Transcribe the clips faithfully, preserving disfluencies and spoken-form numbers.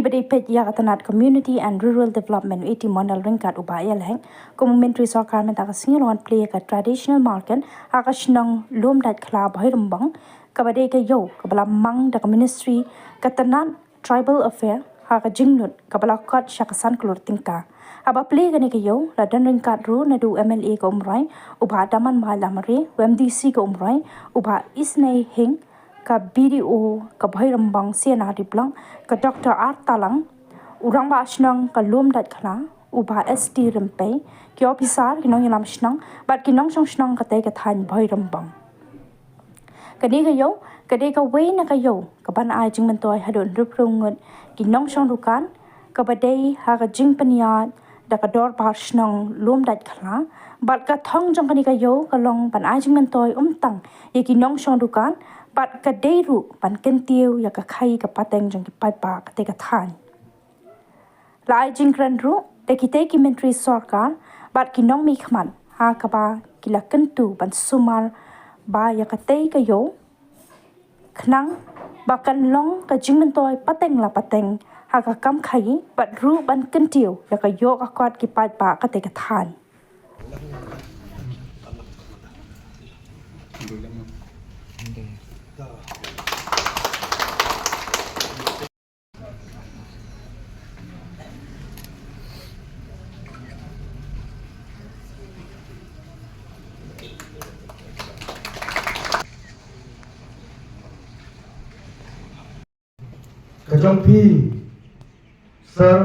Ba dei peit ïa ka tnat Community and Rural Development, eighty Mondal ryngkat u Bah Ïaleng kum u Myntri Sorkar mynta ka sngi la wan plie ïa ka traditional market ha ka shnong Lumdaitkhla Bhoirymbong, kaba dei ka ïew kaba la mang da ka Ministry ka tnat Tribal Affair ha ka jinglut kaba la kot sha ka san klur tyngka. Haba plie kane ka ïew la don ryngkat ruh naduh u M L A ka Umroi u Bah Damanbhai Lamare, u M D C ka Umroi u Bah Isnei Hing, ka B D O ka Bhoirymbong C and R D Block ka Doctor R Talang, u Rangbah Shnong ka Lumdaitkhla u Bah S T Rympei, ki ophisar, ki nongïalam shnong bad ki nongshong shnong katei ka thaiñ Bhoirymbong. Kane ka ïew ka dei kawei na ka ïew kaban ai jingmyntoi haduh hynriewphew ngut ki nongshong dukan, kaba dei ha ka jingpynïaid da ka Dorbar Shnong Lumdaitkhla. Bad ka thong jong kane ka ïew ka long ban ai jingmyntoi ym tang ïa ki nongshong dukan bad ka dei ruh ban kyntiew ïa ka khaïi ka pateng jong ki paidbah katei ka thaiñ. La ai jingkren ruh da kitei ki Myntri Sorkar bad ki nongmihkhmat ha kaba ki la kyntu ban sumar ba ïa katei ka ïew khnang ba kan long ka jingmyntoi pateng la pateng ha ka kam khaïi bad ruh ban kyntiew ïa ka ïoh ka kot ki paidbah katei ka thaiñ. Ka jong phi, Sir,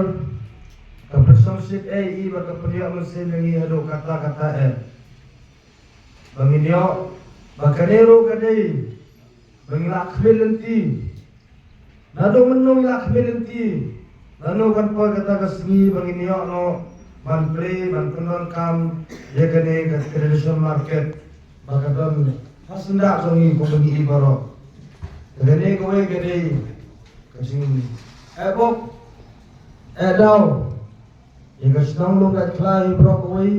ka pynshongshit ei i bad ka pynïoh mynsiem ïa ngi haduh katta katta eh. Ba ngin ïoh ba kane ruh ka dei ba ngi la khmih lynti. Naduh mynno ngi la khmih lynti, naduh kan poi kata ka sngi ba ngin ïoh noh ban plie, ban pyndonkam ïa kane ka traditional market ba ka don ha syndah jong ngi kum ba ngi i baroh. Kane kawei ka dei ka jing, eh, bok, eh, daw ïa ka shnong Lumdaitkhla hi baroh kawei,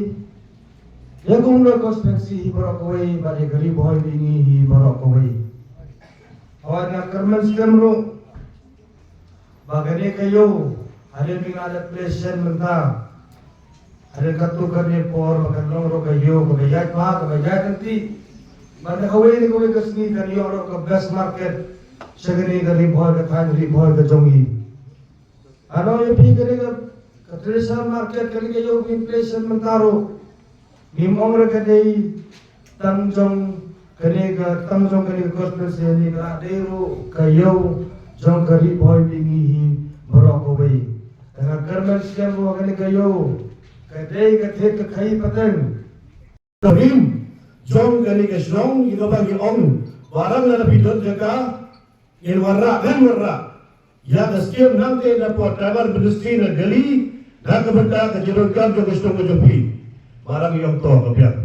ïa ka Umroi constituency hi baroh kawei bad ïa ka Ri Bhoi Biang hi baroh kawei. Hawai nga kyrmen skhem ruh ba kane ka ïew hadien ba ngi la dep plie shen mynta, hadien katto katne por ba kan long ruh ka ïew kaba ïaid bha kaba ïaid ryntih. Ba na kawei na kawei ka sngi kan ïoh ruh ka best market sha kane ka Ri Bhoi, ka thaiñ Ri Bhoi ka jong ngi. Ano ïa phi kane ka, ka traditional market kane ka ïew ba ngi plie shen mynta ruh. Ngim ong re ka dei tang jong kane ka, tang jong kane ka constituency, ka la dei ruh ka ïew jong ka Ri Bhoi Biang hi baroh kawei. Te nga kyrmen skhem ruh kane ka ïew ka dei ka thied ka khaïi pateng. Ka rim jong kane ka shnong ïa kaba ngi ong ba rang lada phi don jaka, ngin wanrah, ngan wanrah ïa ka skim nangta na pdeng Tribal Ministry na Delhi, na ka bynta ka jingdonkam jong ka shnong ka jong phi. Ba rang ïong to ka biang.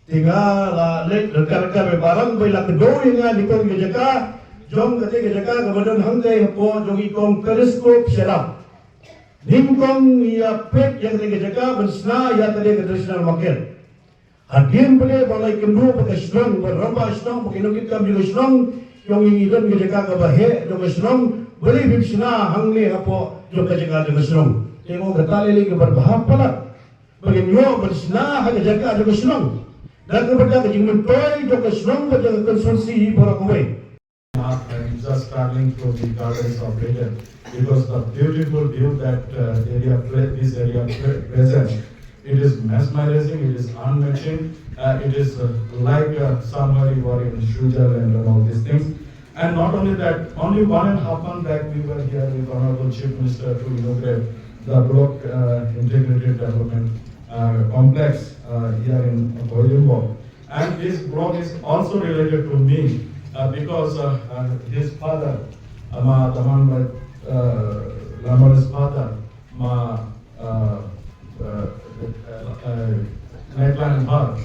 Te nga la leit ryngkat ryngkat bad ba rang ba la kdew ïa nga nyngkong ka jaka jong kata ka jaka kaba don hangta hapoh jong i kong Telescope Shadap. Nyngkong ïa peit ïa kata ka jaka ban shna ïa kata ka traditional market. Hadien ba leh ba la ïakynduh bad ka shnong, bad rangbah shnong, bad ki nongkitkam jong ka shnong, ki ong ngi don ka jaka kaba heh jong ka shnong, balei phim shna hangne hapoh jong ka jaka jong ka shnong. Te nga ong kata lei lei kaba bha palat ba ngin ïoh ban shna ha ka jaka jong ka shnong. Da kaba da ka jingmyntoi jong ka shnong bad jong ka constituency hi baroh kawei. Up and just traveling through the gardens of Britain because the beautiful view that uh, area pre- this area pre- presents, it is mesmerizing, it is unmatching, uh, it is uh, like uh, somewhere you are in Switzerland and all these things. And not only that, only one and a half month back we were here with Honorable Chief Minister to inaugurate the block uh, integrated development uh, complex uh, here in Bhoirymbong. And this block is also related to me uh, because uh, uh, his father, uh, Ma Daman, uh, Lamare's father, Ma uh, uh, uh, uh, Naitlang Dhar,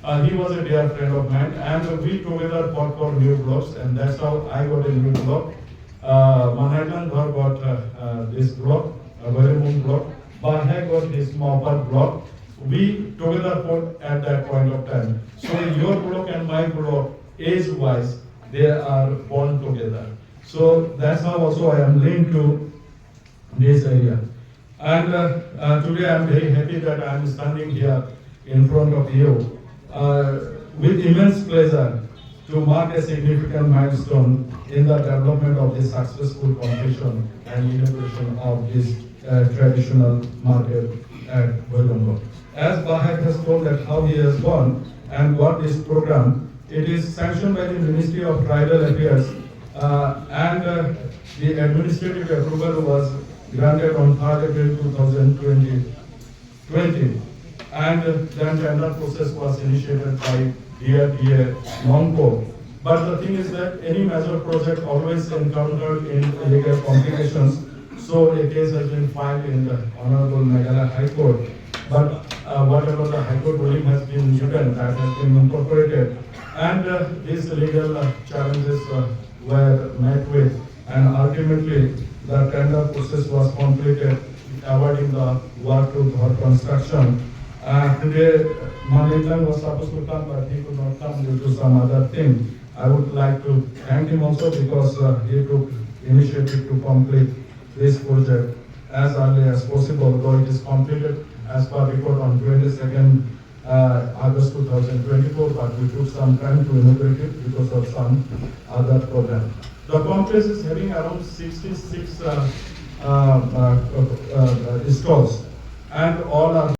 uh, he was a dear friend of mine, and we together fought for new blocks, and that's how I got a new block. Uh, Ma Naitlang Dhar got uh, uh, this block, a very own block. Bah Heh got his Mawpat block. We together fought at that point of time. So your block and my block, age-wise, they are born together. So that's how also I am linked to this area. And uh, uh, today I'm very happy that I'm standing here in front of you uh, with immense pleasure to mark a significant milestone in the development of the successful completion and inauguration of this uh, traditional market at Bhoigongo. As Bahak has told that how he has gone and got this program, it is sanctioned by the Ministry of Tribal Affairs uh, and uh, the administrative approval was granted on third April two thousand twenty, twenty, and then tender process was initiated by D R D A Nongpoh. But the thing is that any major project always encountered in legal complications. So a case has been filed in the Honorable Meghalaya High Court. But uh, whatever the High Court ruling has been given, that has been incorporated. And uh, these legal uh, challenges uh, were met with, and ultimately the tender process was completed, awarding the work to Dhar Construction. Uh, today, Manindang was supposed to come, but he could not come due to some other thing. I would like to thank him also because uh, he took initiative to complete this project as early as possible, though it is completed as per record on twenty-second uh, August two thousand twenty-four, but we took some time to inaugurate it because of some other problem. The complex is having around sixty-six uh, uh, uh, uh, uh, stalls, and all are